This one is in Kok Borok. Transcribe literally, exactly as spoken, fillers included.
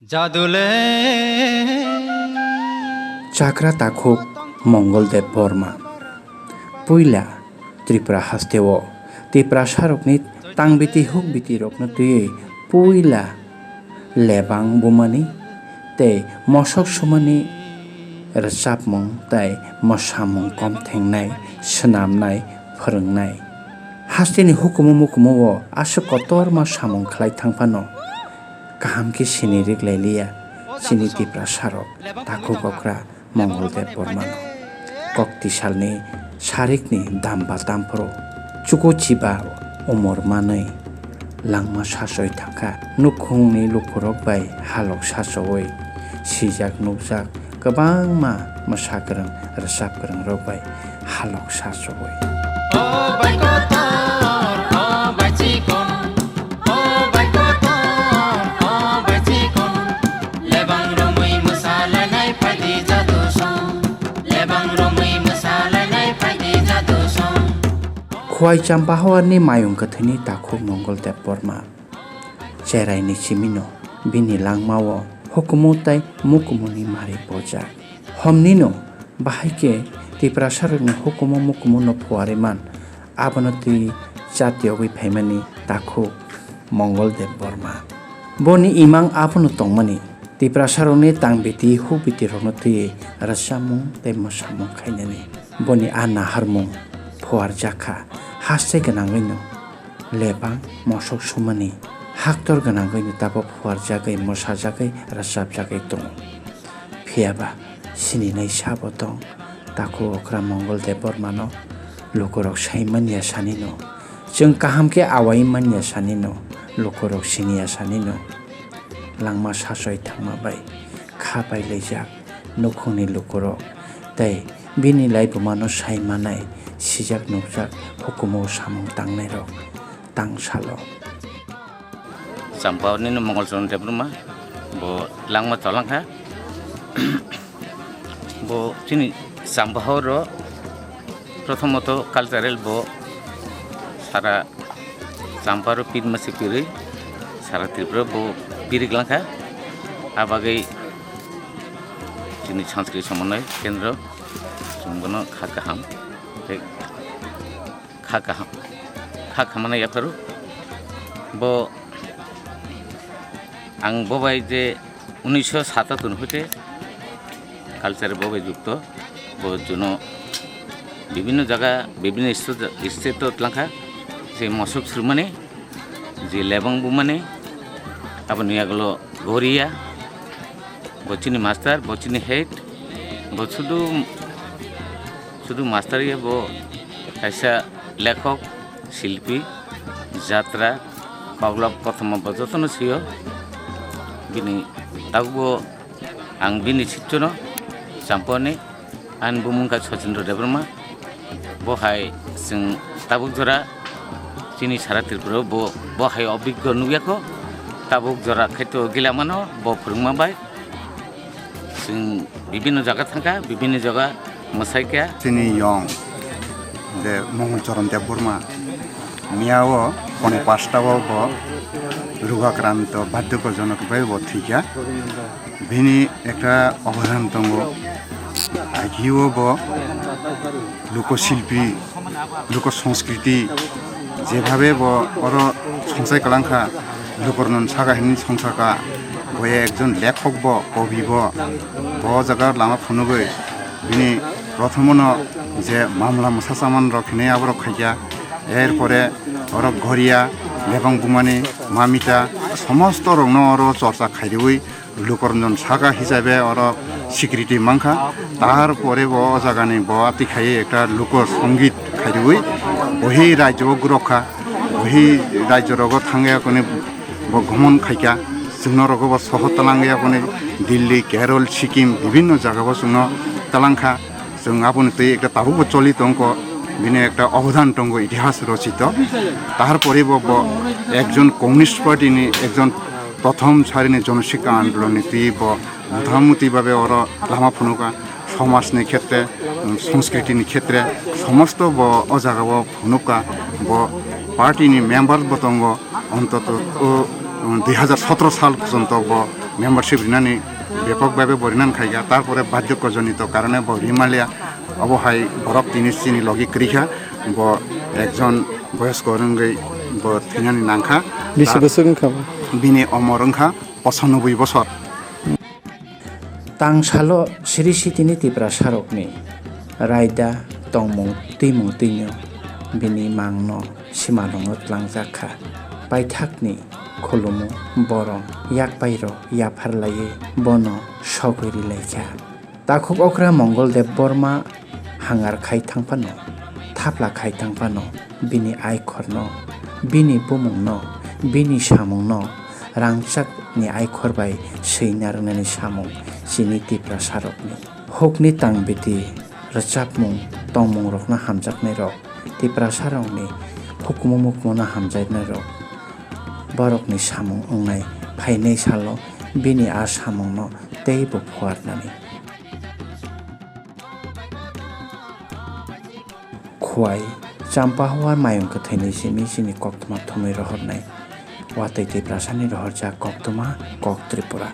Jadule. Chakra takhuk Mongol Debbarma. Puila Tripura hasteo Tiprasarokni tangbiti hukbitirokno twiwi puila lebang bumani tei mosok sumani rwchapmung tei mwsamung kom thengnai, swnamnai, phwrwngnai. Hasteni hukumu mukumu o aswk kotorma samung khlai thang phano kaham khe sini rik lai liya chini Tiprasarok takhuk okra Mongol Debbarmano. Kok tisalni sarikni damba tamphoro chuku chiba umor manwi langma sachoi thangkha. Nukhungni lukurok bai halok sachowi sijak nukjak kwbangma mwsa kwrwng, rwchap kwrwngrok bai halok sachowi. O bai kotor, o bai chikon, o bai kotor, o bai chikon, lebang romwi mwsalainai phaidi jadu song, lebang romwi mwsalainai phaidi jadu song. Khwai Champahaorni mayung kwthwini takhuk Mongol Debbarma. Cheraini simino bini langmao hukumu tei mukumuni mari bojak. Homnino bahai khe Tiprasarokni hukumu mukumuno phuarwi man, abono twi chatiyogwi phaimani takhuk Mongol Debbarma. Boni imang abono tongmani, Tiprasarokni tangbiti hukbitirokno twiwi rwchapmung tei mwsamung khainani. Boni a naharmung phuarjak kha, haste gwnangwino lebang mosok sumani, haktor gwnangwino tabuk phuarjagwi, mwsajagwi, rwchapjagwi tongo. Phiyaba sininai sabo tong, takhuk okra Mongol Debbarmano lukurok sai manya sanino, chwng kaham khe awai manya sanino, lukurok siniya sanino. Langma sachoi thangma bai kha pailaijak nukhungni lukurok tei bini laibumano sai manai sijak nukjak hukumu samung tangnairok tang salo. Champahaorni no Mongol Charan Debbarma bo langma tolangkha. Bo chini Champahaoro prothomot cultural bo sara Champahao pirma se pirwi sara Tripura bo piri glangkha. Abagwi chini Sanskrit Somonoi Kendro chwng bono kha kaham tei kha kaham, kha khamani yapharo. Bo ang bo bai je unisho satatun hoite culture bo bai jukto, bo juno bibhinno jaga, bibhinno state, state o tlangkha, je mosok srwmani, je lebang bumani, aboni yagulo Goria, bo chini master, bo chini head, bo sudu, sudu master ya, bo kaisa lekhok, silpi, jatra, koklop, kothoma bo jotono sio. Bini tabukbo ang bini sitsono Champahao ni, ani bumung kha Sachendra Debbarma. Bo hai chwng tabuk jora chini sara Tripura bo, bo hai obiggo nukya kho. Tabuk jora khaito gila mano bo phwrwngma bai. Chwng bibhinno jaga thangkha, bibhinno jaga mwsaikha. Chini yong je Mongol Charan Debbarma miyao pone pasta o bo rugakranto badhyokor jonok bai bo thwikha. Bini ekta obodan tongo. Agio bo luko silpi, luko sanskriti, jebhabe bo oro songsai kwlangkha, lukorno saka hini songsaka, bo ekjon lekhok bo, kobi bo, bo jaga lama phunugwi bini prothomono je mamla mwsa chaman rok hinwi aborok khaikha, er pore oro Goria, Lebang Bumani, Mamita, somosto rokno oro chorcha khairiwi Lukoranjan saka hisabe oro security mankha. Tar pore bo o jagani bo ati khaiwi ekta luko songit khairwi bohi rajyo o gurokha. Bohi rajyo rogo thangya kuni bo gomon khaikha. Chwngno rogo bo soho talangya kuni Delhi, Kerala, Sikkim bibhinno jaga bo chwngno talangkha. Chwng aboni twi ekta tabukbo choli tongkho, bini ekta obodan tongo, itihas rochito. Tahar pore bo, bo ekjon Communist Party ni ekjon prothom sarini Jonosikha Andolon ni twi bo mothamuti babe oro lama phunuka, somaj ni khetre, um, sanskriti ni khetre, somosto bo o jaga o phunuka, bo party ni member bo tongo, ontoto o, um, dui hazar sotro sal porjonto bo Membership rinani bepok baibe bo rinani khaikha, tarpore baddhokyo jonito karone bo rimalia, obo hai borok tini chini logi kwrwikha, bo ekjon boyosko wngwi bo thwinani nangkha. Bisi bwswk wngkha bo? Bini omor wngkha pochonoboi bosor. Tang salo siri sitini Tiprasarokni raida tongmung twimung twino bini mangno simalwngo tlangjak kha. Paithakni khulumu borok yak pairo yaphar laiwi bono sogwi ri lai kha. Takhuk okra Mongol Debbarma hangar khai thang phano, thapla khai thang phano, bini aikhorno, bini bumungno, bini samungno rangchakni aikhor bai swina rwnani samung chini Tiprasarokni. Hukni tangbiti rwchapmung tongmungrokno hamjaknairok, Tiprasarokni hukumu mukumu no hamjaknairok, borokni samung wngnai phainai salo bini a samungno teibo phuarnani. Khwai, Champahowar mayung kwthwini simi chini koktwma thumwi rohornai. Watwi Tiprasani rohorjak koktwma kok Tripura.